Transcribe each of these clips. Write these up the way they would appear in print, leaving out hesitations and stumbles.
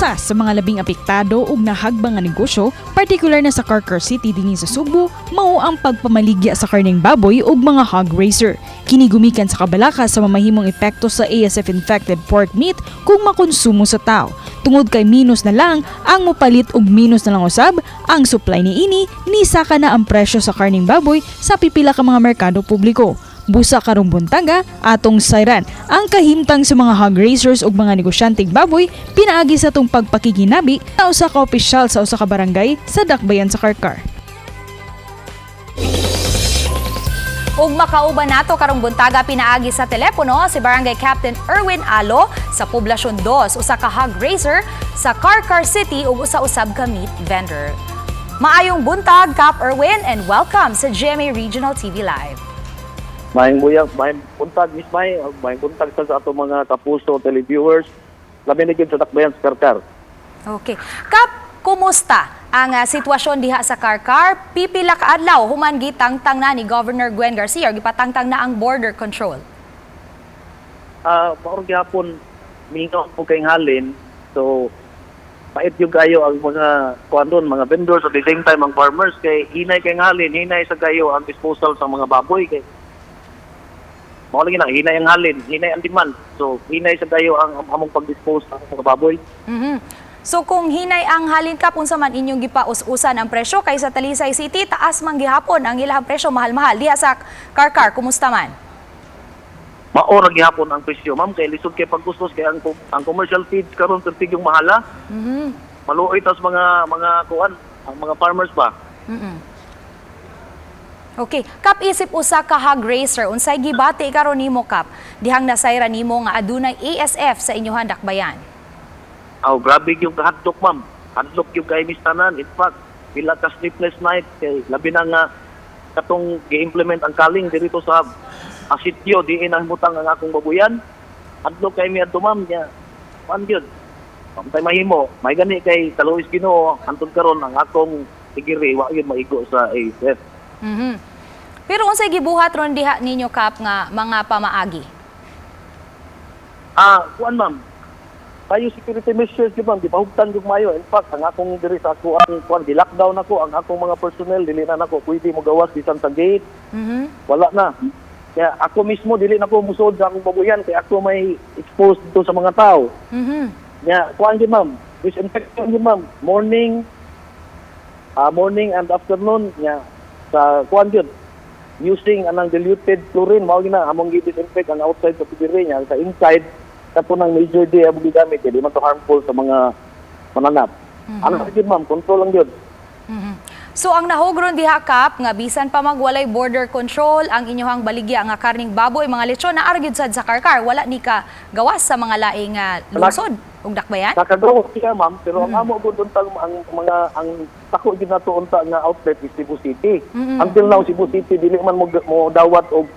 Usa sa mga labing apektado ug nahagbang nga negosyo, partikular na sa Carcar City dinhi sa Sugbo, mao ang pagpamaligya sa karneng baboy ug mga hog raiser. Kini gumikan sa kabalaka sa mamahimong epekto sa ASF infected pork meat kung makonsumo sa tao. Tungod kay minus na lang ang mopalit ug minus na lang usab ang supply niini, nisaka na ang presyo sa karneng baboy sa pipila ka mga merkado publiko. Busa karong buntaga, atong sayran ang kahimtang sa mga hog raisers ug mga negosyanteng baboy pinaagi sa atong pagpakiginabi sa usa ka opisyal sa usa ka barangay sa Dakbayan sa Carcar. Ug makauban nato karong buntaga pinaagi sa telepono si Barangay Captain Erwin Alo sa Poblasyon 2, usa ka hog raiser sa Carcar City ug usa-usab ka meat vendor. Maayong buntag, Cap Erwin, and welcome sa GMA Regional TV Live. Maayong buyag, maayong buntag, Miss May, maayong buntag sa atong mga kapuso televiewers. Labi na gyud sa Dakbayan sa Carcar. Okay. Kap, kumusta ang sitwasyon diha sa Carcar? Pipila ka adlaw human gitangtang na ni Governor Gwen Garcia or gipatangtang na ang border control? Ah, mao gihapon mingaw po kay halin. So pait gyud kayo ang mga kuan doon, mga vendors, at the same time ang farmers kay hinay kay halin, hinay sa kayo ang disposal sa mga baboy kay mao lagi na hinay ang halin, hinay ang demand. So hinay sa kayo ang among pag-dispose sa mga baboy. So kung hinay ang halin, Kap, unsa man inyong gipaus-usan ang presyo? Kay sa Talisay City, taas man gihapon ang ilahang presyo, mahal-mahal. Diha sa Carcar, kumusta man? Mao ra gihapon ang presyo, ma'am, kay lisod kay pagkustos kay ang commercial feeds karon pertig yung mahala. Maluoy tas mga kuan, ang mga farmers ba. Okay, Kap, isip usa ka hog raiser, unsay gibati karon nimo, Kap, dihang nasayra nimo nga adunay ASF sa inyong dakbayan? Aw, grabe yung kahadlok, ma'am. Hadlok gyud kay mistanan. In fact, pila ka sleepless night kay labi na nga katong gi-implement ang culling dito sa sitio diin ang butang ang akong babuyan. Hadlok kay mi adto, ma'am, nya. Kuan gyud. Pantay mahimo, may gani kay kaluoy sa Ginoo hantod karon ang akong tigiri wa gyud maigo sa ASF. Pero unsay gibuhat ron diha ninyo, Kap, nga mga pamaagi? Ah, kuan, ma'am. Biosecurity measures gyud, ma'am, gipahugtan gyud maayo. In fact, ang akong diri sa ako ang kuan, gi-lockdown ako ang akong mga personnel, dili na nako pwede mo gawas bisan sa gate. Wala na. Kaya ako mismo dili na ko musuod sa akong babuyan kay ako may exposed dito sa mga tao. Nya, kuan gyud, ma'am. Disinfection gyud, ma'am. Morning and afternoon nya sa kuan gyud. Using anang diluted chlorine mao gyud na among gi-disinfect ang outside sa pigiri niya. Sa inside kato nang major D among gigamit kay di man to harmful sa mga mananap. Ano gyud, ma'am, control lang gyud. So ang nahugron diha, Kap, nga bisan pa magwalay border control, ang inyong baligya nga karning baboy, mga lechon, naa gyud sad sa Carcar, wala ni ka gawas sa mga laing lungsod ug dakbayan? Nakagawa siya, ma'am, pero ang amo gud untang ang mga ang sako gyud nato unta nga outlet is Cebu City. Until now, Cebu City dili man mo dawat og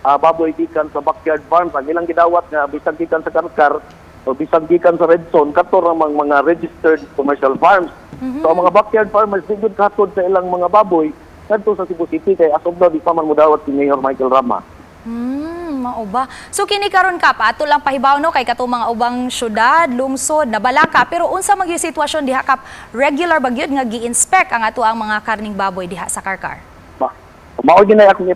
baboy gikan sa backyard farms. Ang ilang gidawat nga bisan gikan sa Carcar o bisan gikan sa Red Zone kato ra mang mga registered commercial farms. So ang mga backyard farmers di gud katod sa ilang mga baboy ngadto sa Cebu City kay as of now di pa man modawat si Mayor Michael Rama. Mao ba? So kini karon, Kap, ato lang pahibaw no kay katong mga ubang syudad, lungsod, nabalaka, pero unsa man gyud sitwasyon diha, Kap? Regular ba gyud nga gi-inspect ang ato ang mga karning baboy diha sa Carcar? Mao gyud na akong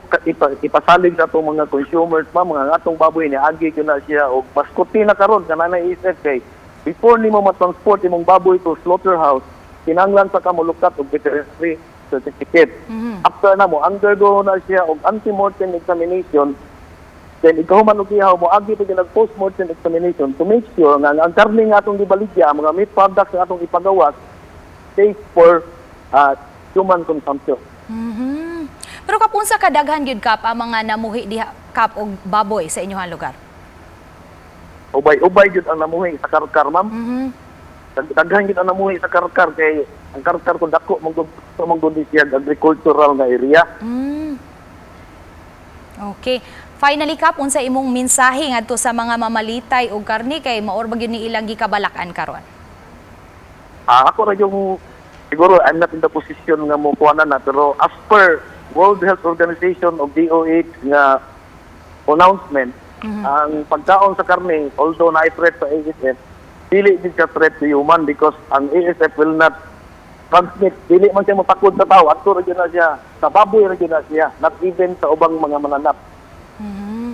ipasalig sa atong mga consumers, ma'am, mga atong baboy ni agi gyud na siya og mas kuti na karon kana na isip kay before nimo ma-transport imong baboy to slaughterhouse, kinahanglan sa ka molukat og veterinary certificate. After na mo undergo na siya og ante-mortem examination, then ikaw man og ihaw mo agi pa gyud post-mortem examination to make sure nga ang karne nga atong gibaligya, ang mga meat products nga atong ipagawas, safe for human consumption. Pero Kap, unsa kadaghan gyud, Kap, ang mga namuhi diha, Kap, og baboy sa inyong lugar? Ubay-ubay gyud ang namuhi sa Carcar, ma'am. Daghan gyud ang namuhi sa Carcar kay ang Carcar kung dako man gud siya agricultural nga area. Okay. Finally, Kap, unsa imong mensahe ngadto sa mga mamalitay og karni kay maor ba gyud ni ilang gikabalak-an karon? Ah, ako ra yung siguro I'm not in the position nga mo kuha na, pero as per World Health Organization of DOH nga announcement, ang pagkaon sa karne, although na threat sa ASF, Dili din siya threat to human because ang ASF will not transmit. Dili man siya motakod sa tao. Adto ra gyud na siya sa baboy ra gyud na siya, not even sa ubang mga mananap.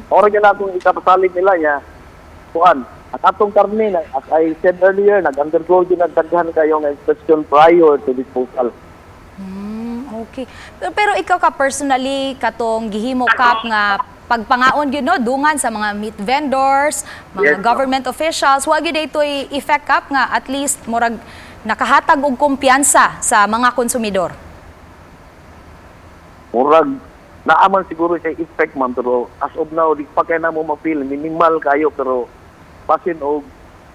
Mao ra gyud na akong ikapasalig nila niya kuan. At atong karne, as I said earlier, nag-undergo din ang daghan kayo nga inspection prior to disposal. Okay. Pero ikaw ka personally, katong gihimo, Kap, nga pagpangaon gyud, no, dungan sa mga meat vendors, mga Yes, ma'am. Government officials, wa gyud ito'y effect, Kap, nga at least murag nakahatag og kumpiyansa sa mga konsumidor? Murag naaman siguro siya effect, ma'am, pero as of now di pa kay namo ma-feel, minimal kayo, pero basin og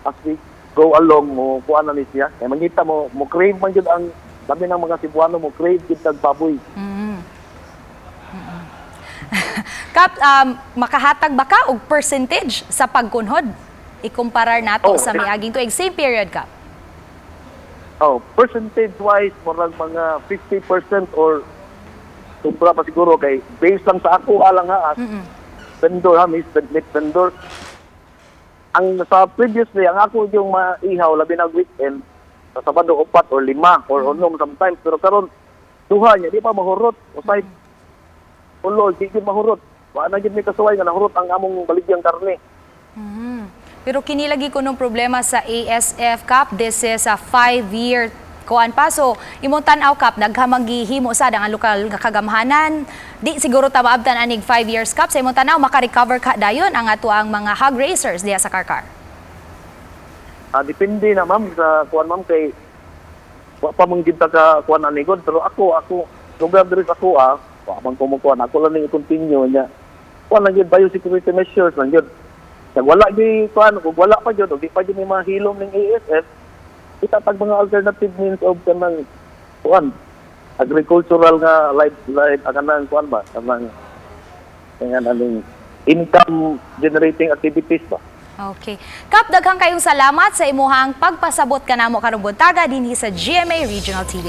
as we go along mo kuan na ni siya kay mangita mo mo crave man jud ang dami ng mga Cebuano, mo crave jud tag baboy. Kap, makahatag ba ka og percentage sa pagkunhod ikumparar nato Oh, sa miaging tuig, same period, Kap? Oh, percentage wise murag mga 50% or sobra pa siguro kay based lang sa ako alang ha, as vendor ha, meat vendor. Ang sa previously, ang ako yung maihaw, labi na weekend sa Sabado, upat or lima or unom sometimes, pero karon duha niya di pa mahurot, usay ulo di gyud mahurot. Wa na gyud may kasuway nga nahurot ang among baligyang karne. Pero kini lagi kunong problema sa ASF, Kap, this is a 5-year kuan pa. So, imong tan-aw, Kap, daghan gihimo sad ang lokal nga kagamhanan. Di siguro ta maabtan anig 5 years, Kap. Sa imong tan-aw, maka-recover ka dayon ang ato ang mga hog raisers diha sa Carcar? Ah, depende na, ma'am, sa kuan, ma'am, kay wa pa man gid ta ka kuan ani gud, pero ako lugar diri sa ako, wa man ko mo kuan, ako lang ning i-continue niya kuan lang gyud, biosecurity measures lang gyud. Kag wala gyud kuan, kung wala pa gyud o di pa gyud ni mahilom ning ASF, itatag mga alternative means of kanang kuan, agricultural nga life life kanang kuan ba, kanang kanang aning income generating activities ba. Okay. Kap, daghang kayong salamat sa imuhang pagpasabot kanamo karong buntaga dinhi sa GMA Regional TV.